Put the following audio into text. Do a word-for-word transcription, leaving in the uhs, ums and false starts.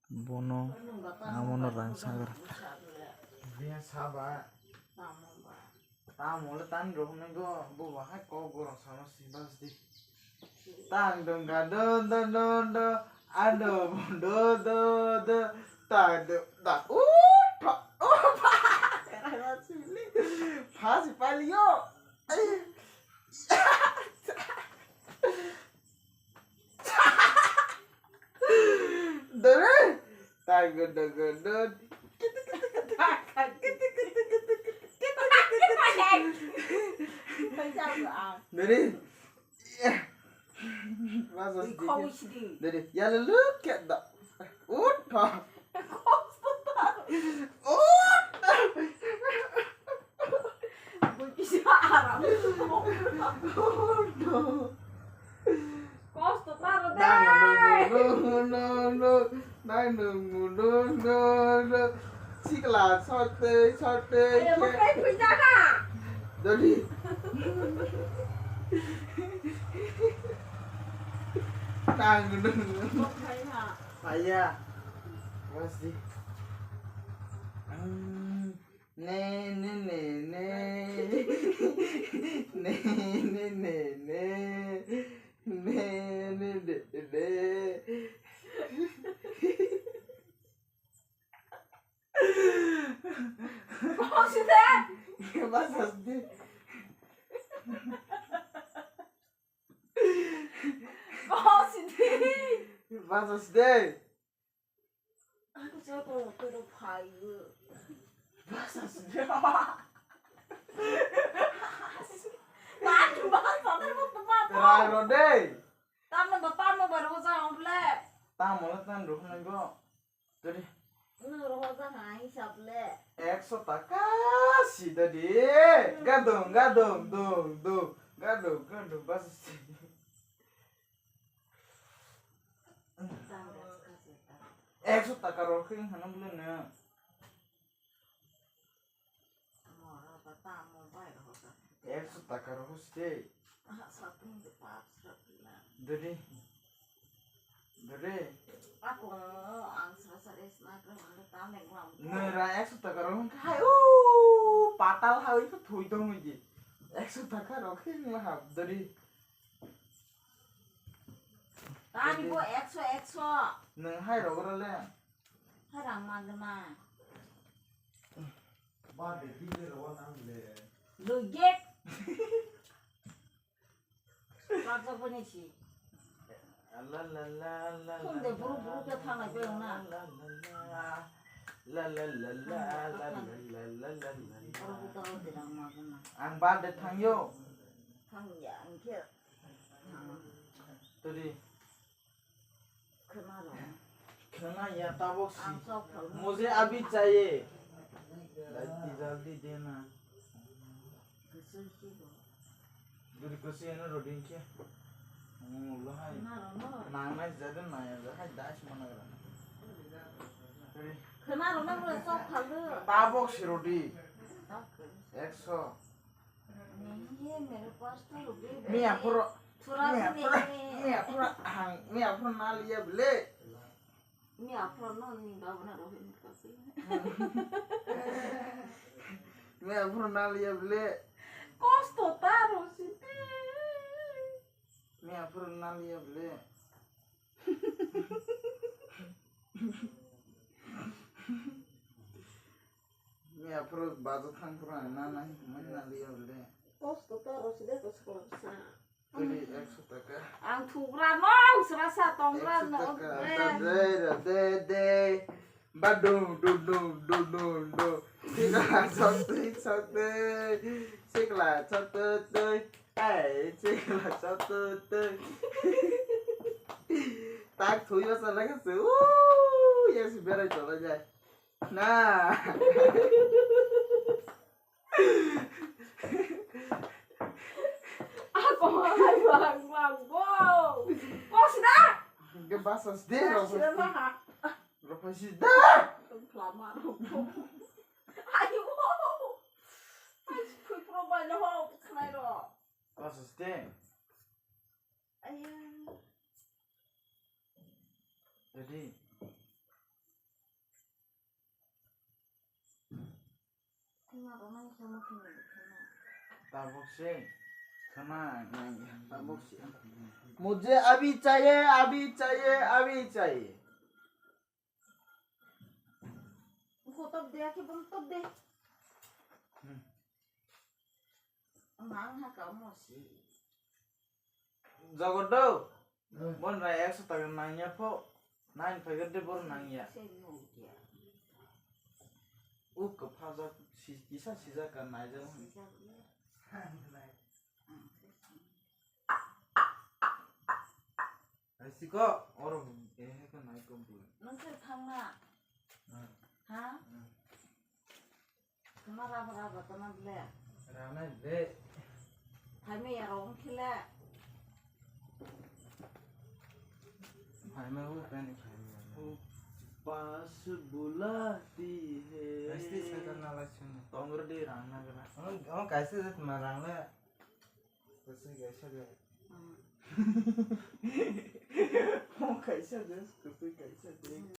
Bono amono rang sagra. Dia saba. Tamo le tani rok hwnwi go, bo bahai kok borok sama si bas di. Tang dong ga do do do do, ando do do do, tang do da u tho u pha. Phasi palio. Dore. Tang do do do. Dore. Dede, yalo look at the. Ut. Ut. Ut. Kosto taro de. No, no, no, no, no. Nang nung nung nung nung. Sikla sotei sotei. Ayo, khe. Bukai puja ha. Dodi. Nang nung nung. Bukai ha. Aya. Wasi. Hmm. Ne, ne, ne, ne. Ne, ne, ne, ne. Ne, ne, ne, ne. Koside. Basas de. Koside. Basas de. Aku siapa waktu itu payu. Basas de. Tadi bahasa apa tepat? Terang rode. Tamo ba, tamo ba roja oble. Tamo le tan rok nai go. Tadi. No roja ngai sable. Ekso taka si tadi. Gadong, gadong, dong, dong. Gadong, gadong, bas. Ekso taka rok khe hana bule na. Ekso taka rok hoste. Dede. Dede. Nwng ra ekso taka rok hwnkhe hai o patal hai khe thwi tongwi di. Ekso taka rok khe nwng hap dede. Tani bo ekso, ekso. Nwng hai rok rw le. Hai rang ma gwnang. Ba de bile rw nang le. Lugit. Rajak bani si. La la la la. Khum de buru buru khe thanglai bai wngna. La la la la la. Buru buta o de rang ma gwnang. Ang ba de thang yo. Thang ya, ang khe. Todi. Khna ya tabok si. Mujhe abhi chahiye. Jaldi jaldi dena. Duri kusi eno roding khe. Mulo hai. Nangnai jadon naya jahai das managra. Khna rwna bwle chok phaldo. Tabok si rodi. Ekso. Miya phoro, miya phoro, miya phoro hang, miya phoro naliya bwle. Miya phoro no ni baba na rohe ni kasi. Miya phoro naliya bwle. Kosto taro site. Miya phoro naliya bwle. Miya phuru bajo thang phuru ang na nai hwnwi na liya bwle. Kosto ta rw si de kosto kosto sa. Tuli ekso taka. Ang thugra no, ang sra sa tongra no. Ekso taka. Dei, dei, dei. Ba dum, dum, dum, dum, dum, dum. Sikla sotwi, sotwi. Sikla sotwi, twi. Ai, sikla sotwi, twi. Tak thwi basa lagi se. Uuu, ya si berai tola jai. Na. Ako hai bang bang bo. Kosida. Ke basa sde ro. Sida maha. Ro pasi da. Lama ro. Ayo. Ai kui pro ba lo ho khnai ro. Basa sde. Ayo. Jadi. Tabuk se khana nai, tabuk se. मुझे अभी चाहिए, अभी चाहिए, अभी चाहिए। Ko top de, ake bom top de. Hmm. Mang ha ka mo si. Jago do. Hmm. Bon rai ekso taka nangya pho. Nine packet de bor nangya. Sei nung dia. U ka pha jak si, kisa sijak ka nai jak. Sijak ya. Hmm. Ai siko oro ehe ko nai ko bul. Nung se thangna. Hmm. Ha? Hmm. Kama raba raba tana ble. Rana ble. Phaime ya rong khile. Phaime u kani phaime. Pas bulati hai. Asti sakar nala sunu. Tongro di rang na gana. Oh, oh, kaisa jat ma rang le. Kaisa kaisa de. Hmm. Oh, kaisa de, kaisa kaisa de.